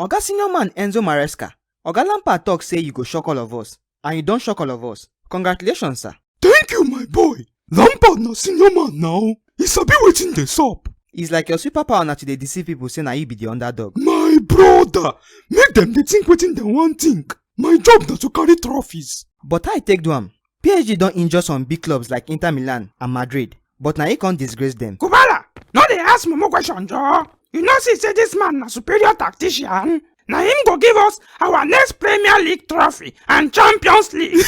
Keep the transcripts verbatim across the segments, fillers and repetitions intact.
Oga senior man Enzo Maresca, Oga Lampard talk say you go shock all of us, and you don shock all of us. Congratulations, sir. Thank you, my boy. Lampard na senior man now. He sabi wetin dey sup. It's like your superpower na to dey deceive people say na you be the underdog. My brother, make dem dey think wetin dem wan think. My job na to carry trophies. But I take do am. P S G don injure some big clubs like Inter Milan and Madrid, but na e come disgrace dem. Kubala, no dey ask mumu question, Joe. You know see say this man na superior tactician. Na him go give us our next Premier League trophy and Champions League.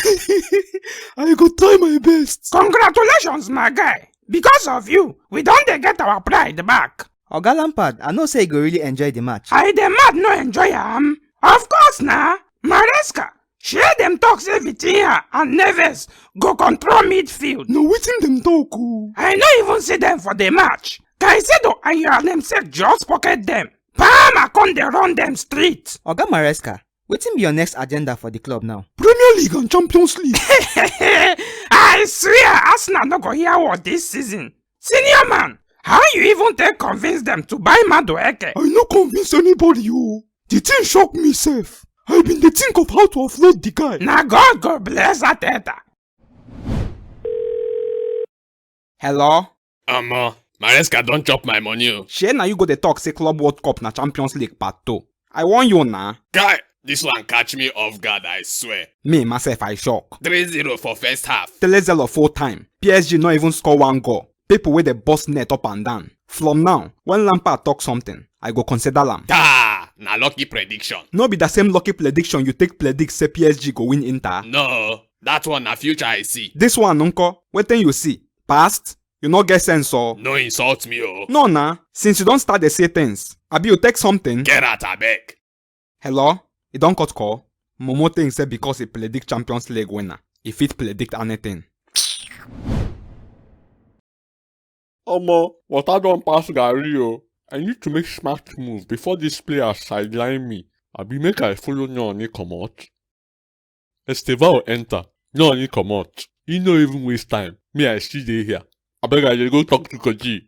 I go try my best. Congratulations, my guy. Because of you, we don dey get our pride back. Oga Lampard, I know say you go really enjoy the match. I dey mad no enjoy am. Of course na. Maresca, shey dem talk say Vitinha and Neves go control midfield. Na wetin dem talk o. I no even see dem for the match. Caicedo and Miralem sef just pocket dem. Palmer come dey run dem street. Oga Maresca, wetin be your next agenda for the club now? Premier League and Champions League. I swear Arsenal no go hear word this season. Senior man, how you even take convince dem to buy Madueke? I no convince anybody o. The thing shock me sef. I bin dey think of how to offload the guy. Na God go bless Arteta. Hello? Omo, Maresca don chop my money o. Shey na you go dey talk say Club World Cup na Champions League part two? I warn you na. Guy, this one catch me off guard, I swear. Me myself, I shock. Three zero for first half. Three zero full time. P S G no even score one goal. People wey dey burst net up and down. From now, when Lampard talk something, I go consider am. Da! Na lucky prediction. No be the same lucky prediction you take predict say P S G go win Inter? No, that one na future I see. This one nko, wetin you see? Past? You no get sense o. No insult me o. No na, since you don start dey say things, abi you take something? Get out abeg. Hello? E don cut call? Momo think say because e predict Champions League winner, e fit predict anything. Omo, water don pass garri o. I need to make smart move before this player sideline me. Abi make I follow Nyoni comot? Estevao enter. Nyoni comot. He no even waste time. Me, I still dey here. Abeg, I dey go talk to Koji.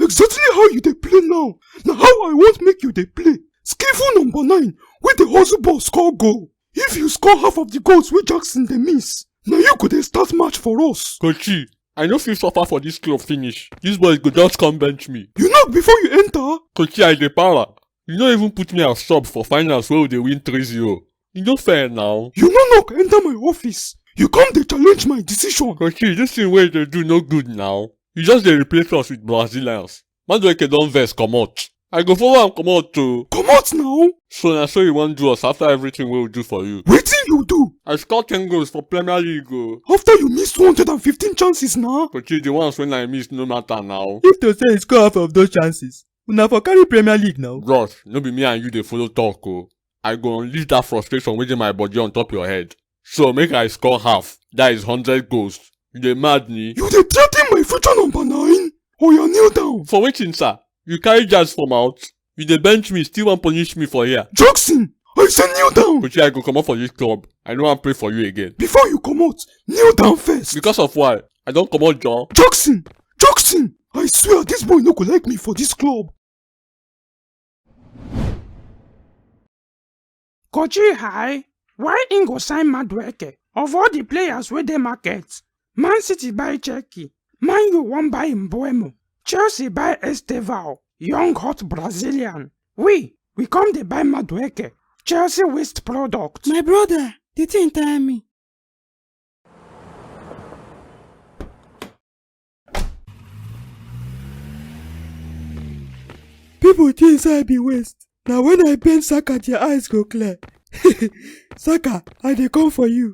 Exactly how you dey play now. Na how I want make you dey play. Skillful number nine, wey dey hustle ball score goal. If you score half of the goals wey Jackson dey miss, na you go dey start match for us. Kochi, I no fit suffer for this club finish. This boy go just come bench me. You knock before you enter? Kochi, I dey para. You no even put me as sub for finals wey we dey win three zero. E no fair now. You no knock enter my office. You come dey challenge my decision. Kochi, this thing wey you dey do no good now. You just dey replace us with Brazilians. Madueke don vex comot. I go follow am comot o. Comot now. So na so you wan do us after everything wey we do for you? Wetin you do? I score ten goals for Premier League o. After you miss two hundred and fifteen chances na. Kochi, the ones wey I miss no matter now. If to say you score half of those chances, una for carry Premier League now. Bros, no be me and you dey follow talk o. I go unleash that frustration wey dey my body on top your head. So make I score half, that is hundred goals. You dey mad ni? You dey threaten my future number nine? Oya, kneel down. For wetin, sir? You carry jazz for mouth? You dey bench me, still wan punish me for here? Jackson, I say kneel down. Kochi, I go comot for this club. I no wan play for you again. Before you comot, kneel down first. Because of why? I don comot, John. Jackson, Jackson, I swear this boy no go like me for this club. Kochi, hi. Why im go sign Madueke? Of all the players wey dey market, Man City buy Cherki, Man U wan buy Mbeumo, Chelsea buy Estevao, young hot Brazilian. We, we come dey buy Madueke. Chelsea waste product. My brother, the thing tire me. People think say I be waste. Na when I bend Saka, their eyes go clear. Saka, I dey come for you.